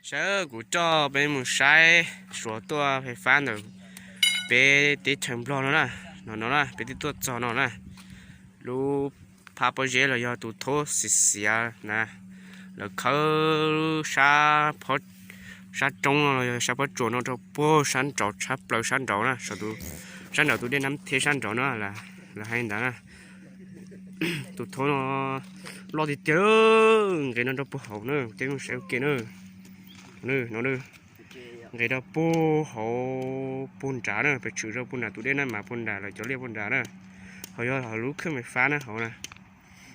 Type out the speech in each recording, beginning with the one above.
Sawv kuv coj peb mus saib suav tuaj fais fab ntawm peb teb chaws Nplog no na, no no na, peb twb tuaj txog no na, lub phab pob zeb los yog tus thaub xiav xiav na, lawv khawb sab roob no los yog sab pob tsuas no rau puag sab nraud tshab plaws sab nraud na, sab nraud tus dej Nab Theb sab nraud na, lawv hais ntawd na. Tus thaub no loj tiag tiag, nqes no rau puag hauv na, peb mus saib ua ke na. No, nqes rau puag hauv puag nrad na, pes tshwm rau puag nrad tus dej na mas puag nrad lawv cov liaj puag nrad na. Hauv yog hauv lub kheej fais fab na hauv na.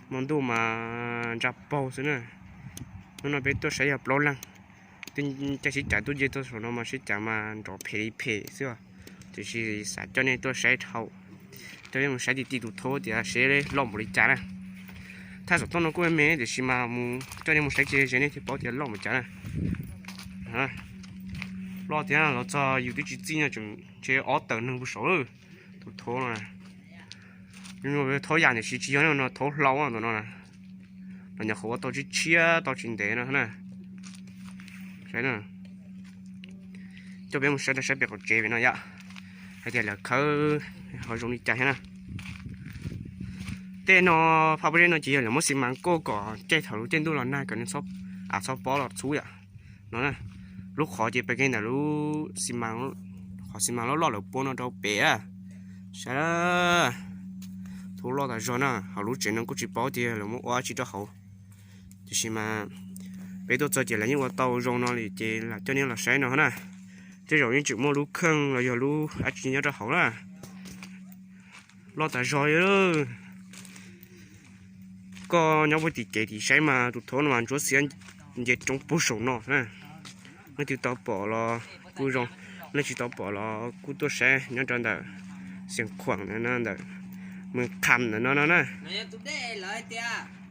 Hmo ntuj mas ntsa paug xwb na. Hnub no peb tuaj saib yog plaub leeg, twb caij sib cav tuaj nce txog saum no mas sib cav mas nrov phem li phem xwb. Tiam sis xav coj nej tuaj saib dhau, coj nej mus saib ti ti tus thaub tias seb loj npaum li cas na. Thaj xov tooj no kuj me me tiam sis mas mus coj nej mus saib ze ze nej thiaj paub tias loj npaum cas na. Loj tiag, los txog yus twb tsis txij no tseem ntshe ob tawm neeg puag saud lawm. Tus thaub no, thaub yam tiam sis tsis yog no thaub hlau ntawm no na. Los nyuam qhuav ua tau tshiab tshiab tau tsis ntev no na. Saib, coj peb mus saib rau sab pem qaum tsev pem no yom, hais tias lawv khawb ho zoo li cas thiab na. Tej no, phab pob zeb no ces yog lawv muab xi mas kuj kom caij thaum lub caij ntuj los nag kom nws txhob, av txhob pob los txhub yom. No, lub qhov ces pes kiag ntawm lub xi mas, qhov xi mas loj loj lawv puab no rau pem. Saib, thaub loj tas zog na, hauv lub tsev no kuj tsis paub tias lawv muab ua dab tsi rau hauv. Tiam sis mas peb tuaj txog ces lawv yeej ua tau zoo no li ces lam coj nej los saib no na. Tej zaum yeej tseem muaj lub kheej los yog lub dab tsi nyob rau hauv na. Loj tas zog li. Koj nyob puag tim kev tim saib mas tus thaub no mas ntsuab xiab nce roob puag saum no na. Leej twg tau pom los kuj zoo, leej tsis tau pom los kuj tuaj saib nyob rau ntawm Xias Khuam no, ntawm Mws Kham ntawm no no na.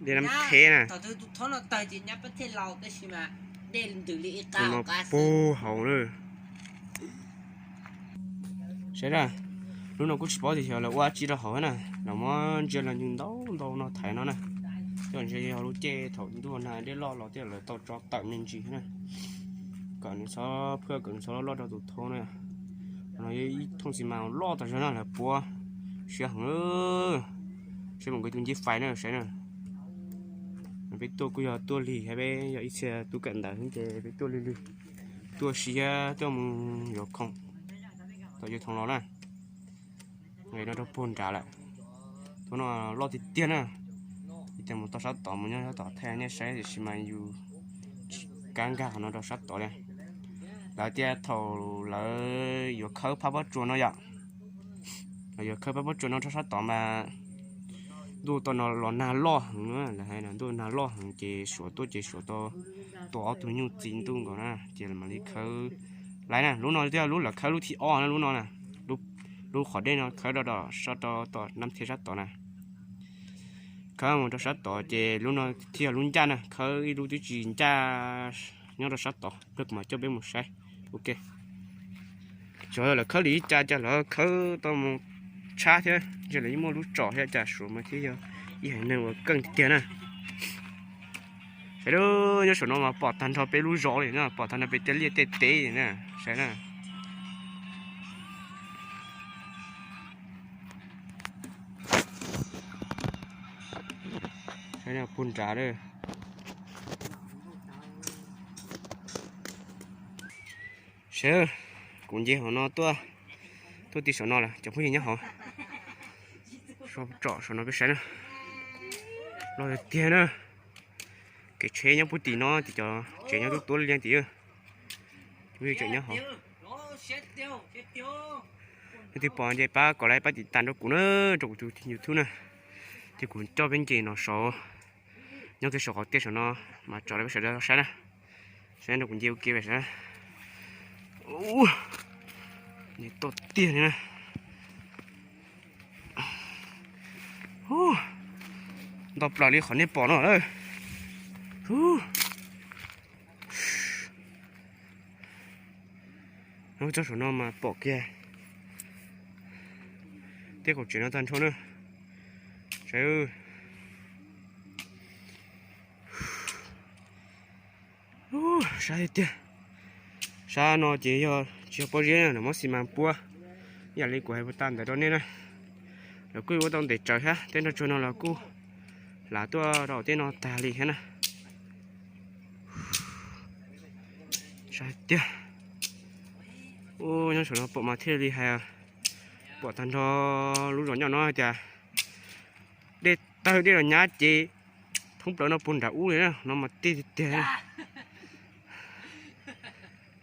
Dej Nab Theb na. Tus no puag hauv na. Saib na, lub no kuj tsis paub tias xyov lawv ua dab tsi rau hauv na, los muab ntsia los nws ntau ntau no thaiv no na. Coj ntsia yog lub caij thaum ntuj nag dej loj los thiaj lawv tau tso tawm me ntsis na. Kom nws txhob phuaj, kom nws txhob loj rau tus thaub na. No yog ib thooj xi mas loj tas zog na, lawv puab siab heev. Saib mus nkaus tus ncej fais na, saib na. Peb tuaj kuj yog tuaj lig, peb yog ib txhia tub kawm ntawv ces peb tuaj lig lig, tuaj siab tuaj mus yuav khoom tau yus thoom los na. Nqes no rau puag nrad lawm. Tus no loj tiag tiag na. Ib tes mus tau sab tod, mus nyob sab tod thaij nej saib, tiam sis mas yus tsis kam nkag qhov no rau sab tod li. Lawv tias thaum lawv yuav khawb phab pob tsuas no yom, lawv yuav khawb phab pob tsuas no rau sab tod mas ntuj tau no los nag loj heev, lawv hais ntuj nag loj heev ces suav tuaj ces suav tau tua ob tug nyuj txiv ntuj nkaus na, ces mam li khawb laiv na. Lub no thiaj lub lawv khawb lub thib ob na, lub no na, lub qhov dej no khawb rau, rau sab rau tom Nab Theb sab tod na. Khawb mus rau sab tod ces lub no thiaj yog lub ncaj na, khawb ib lub twb tsis ncaj nyob rau sab tod, pliag kuv mam coj peb mus saib. Ok, xyov lawv khawb li cas cas lawv khawb tau mus tshab thiab, ntshe lawv yeej muaj lub tsom thiab cas suav mas thiaj yog ib haiv neeg uas keej tiag tiag na. Saib, nyob saum no mas pom tag nrho peb lub zos li na, pom tag nrho peb tej liaj tej teb li na, saib na. Saib puag nrad. Saib, kuv nce hauv no tuaj, tuaj ti saum no lawm cov phooj ywg nyob hauv. Tsom saum no peb saib na. Loj tiag tiag na. Kev tsheb nyob puag tim no, tim cov tsev nyob tuab tuab liab tim. Cov phooj ywg tseem nyob hauv. Leej twg pom nce pab kom like pab tiv tas rau kuv na, rau kuv tus YouTube na. Ces kuv coj peb nce no saud, nyob kiag saum qhov tiaj saum no mas tso rau peb sawv daws saib na. Saib rau kuv nce ua ke peb saib. Nce toj tiag li na. Ntau plaws li qhov nej pom no lawm. Nyob txog saum no mas pom kiag tej qaum tsev no tag nrho na. Saib, saib tiag tiag. Sab no ces yog tsis yog pob zeb na, lawv muab xi mas puab, ib yam li kuv hais puas tag ntawd rau nej na. Lawv kuj ua tau ntev tsawv thiab, tej nroj tsuag no los kuj hlav tuaj rau tej no tag li thiab na. Sab tiag. Ub, nyob saum no pom mas thiaj li hais, pom tag nrho lub zos nyob no hais tias dej tawg dej los nyab cev thoob plaws no puag nram ub li na, no mas tiag tiag tiag.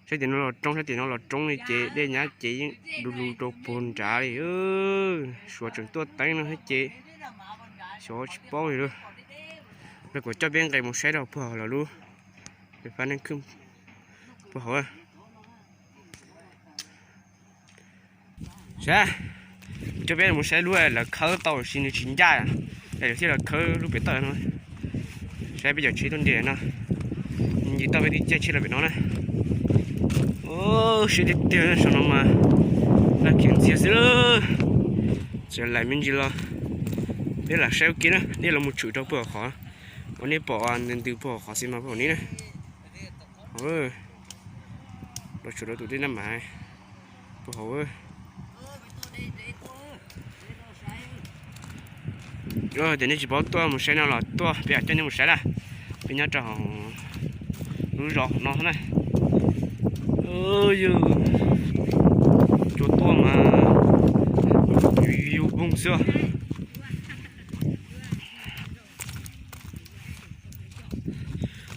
Saib tim no los roob, saib tim no los roob li ces dej nyab cev yeej du lug rau puag nrad li. Suav tseem tuaj teeb no thiab ces xyov tsis paub li lawm. Kuv coj peb nqes mus saib rau puag hauv lawv lub fab neeb khwb puag hauv. Saib, coj peb mus saib lub lawv khawb tau tab sis nws tsis ncaj, es lawv thiaj los khawb lub pem toj no. Saib peb cov tsheb tuaj nres no, nce toj peb twb caij tsheb los pem no na. Siab tiag tiag, saum no mas laj khiv ntxiag xwb. Txawm lais me ntsis los peb lam saib ua ke na, nej los mus tshwm rau puag hauv qhov, uas nej pom ntws ntws puag hauv qhov xi mas puag hauv ni na. Los tshwm rau tus dej Nab Mam puag hauv. Yog tias nej tsis paub tuaj mus saib no los tuaj, peb coj nej mus saib na. Peb nyob rau hauv lub zos hauv no na. Yog cua tuaj mas yus voog xwb.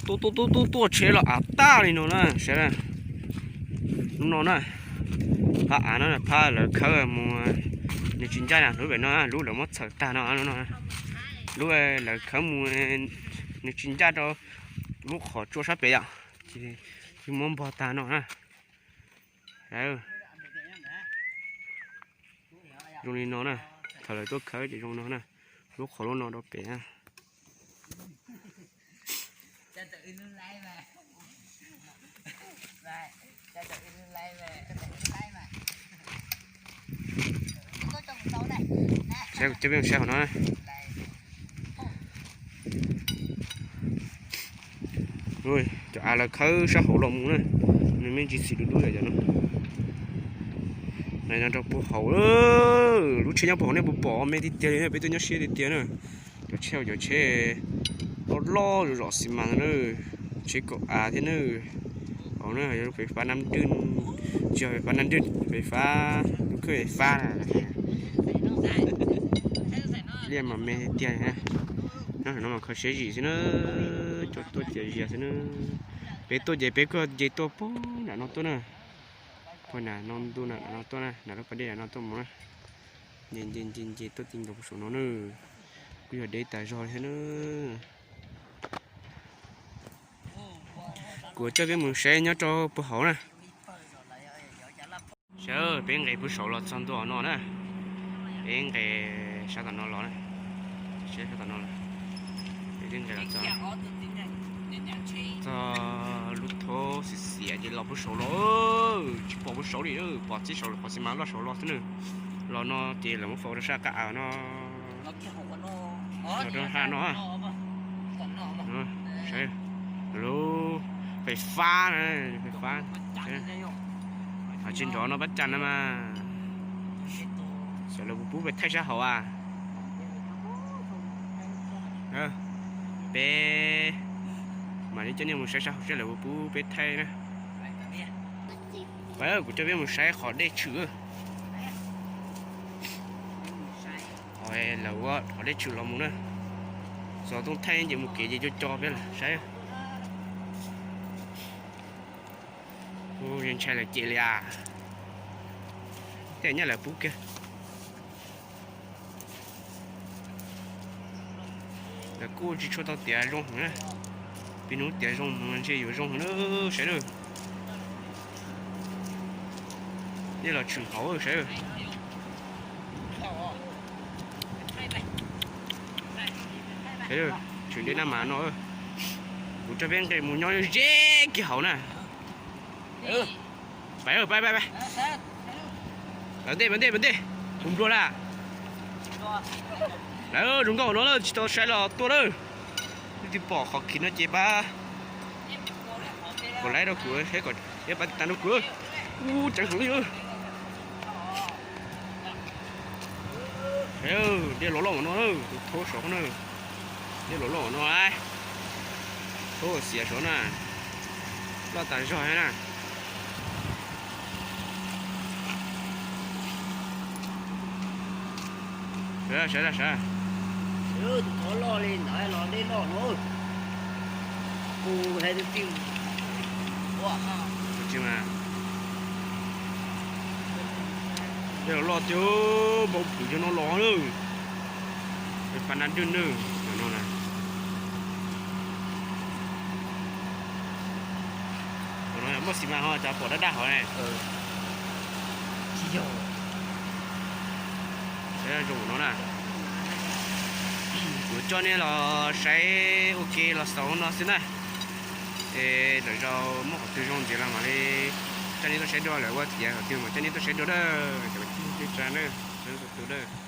Tuaj tuaj tuaj tuaj tuaj tsheb los av tag li no na, saib na. Lub no na, phab av no phab lawv khawb mus, nws tsis ncaj na, lub pem no, lub lawv muab txhawm tag no, lub lawv khawb mus nws tsis ncaj rau lub qhov tsua sab pem yom, ces muab npog tag no na. Zoo li no na, thaum lawv tuaj khawb ces zoo no na, lub qhov lub no rau pem na. Saib, coj peb mus saib hauv no na. Cov av lawv khawb sab hauv los mus na, nws me ntsis xim dub dub yom no. Lawv no rau puag hauv, lub tsheb nyob puag hauv nej puas pom me tiag tiag li, peb twb nyob siab tiag tiag na. Cov tsheb, cov tsheb loj loj zom zom xi mas na, tsheb kaum av thiab na. Hauv no yog lub fais fab Nam Dwj, tsis yog fais fab Nam Dwj, fais fab, lub khawb fais fab. Liaj mas me tiag. Nyob saum no mas kho siab zim xwb na, cov tuaj ciav zias xwb na. Peb tuaj ces peb kuj nce tuaj puag nram no tuaj na. Puag nram no ntu nram no tuaj na, nram lub pas dej nram no tuaj mus na. Nce nce nce nce tuaj ti nkaus puag saum no na. Kuj yog deb tas zog li thiab na. Kuv coj peb mus saib nyob rau puag hauv na. Saib, peb nqes puag saud los txog ntua no na. Peb nqes sab tom no los na. Sab tom no los. Peb twb nqes los txog, txog lub thaub xiav xiav ces los puag saud los. Tsis pom puag saud li, pom txij saud los, pom xi mas loj saud los xwb na. Los no ces lawv muab faus rau sab qab av no. Los rau qab no. Saib, lub fais fab na, fais fab. Tsis nrov no pab cas na mas. Xyov lawv puas pub peb thaij sab hauv a. Peb mam li coj nej mus saib sab hauv seb lawv puas pub peb thaij na. Kuv coj peb mus saib qhov dej tshwm. Lawv ua qhov dej tshwm los mus na. Xov tooj thaij ces mus kev ces co co peb saib. Ntshai lawv cem li as. Tej nyob lawv pub kiag. Lawv kuj tsis tshua tau tiav zoo heev na. Pib hnub tiav zoo heev ntshe yuav zoo heev na, saib na. Dej los tshwm hauv saib. Tshwm dej nab mas no. Kuv coj peb nqes mus nyob ze kiag hauv na. Pab pab pab, pab ntej, pab ntej, pab ntej, mus nplua lawm. Lawv zoo nkauj no lawm, tsis tau saib los tuaj lawm. Leej twg pom qhov khiv no ces pab kom like rau kuv saib kom Pab tiv tas rau kuv. Ub, ceev heev li. Dej los loj no, tus thaub saud na. Dej los loj no, thaub xiav saud na. Loj tas zog na. Sawv, sawv, sawv. Tus thaub loj li ntawd los dej loj no. Kuv hais tias, dej loj tiag, npau phwm yog no los na. Pab nab dwj na, no na. Muaj xis mas ho cov pom daj daj hov ne. Zoo no na. Kuv coj nej los saib ua ke los xaus no xwb na. Es lwm zaus muaj qhov twg zoo ntxiv los mam li coj nej tuaj saib dua, lawv ua tiav qhov twg mam coj nej tuaj saib dua na. Cov kwv tij neej tsa na, sawv daws tus tus na.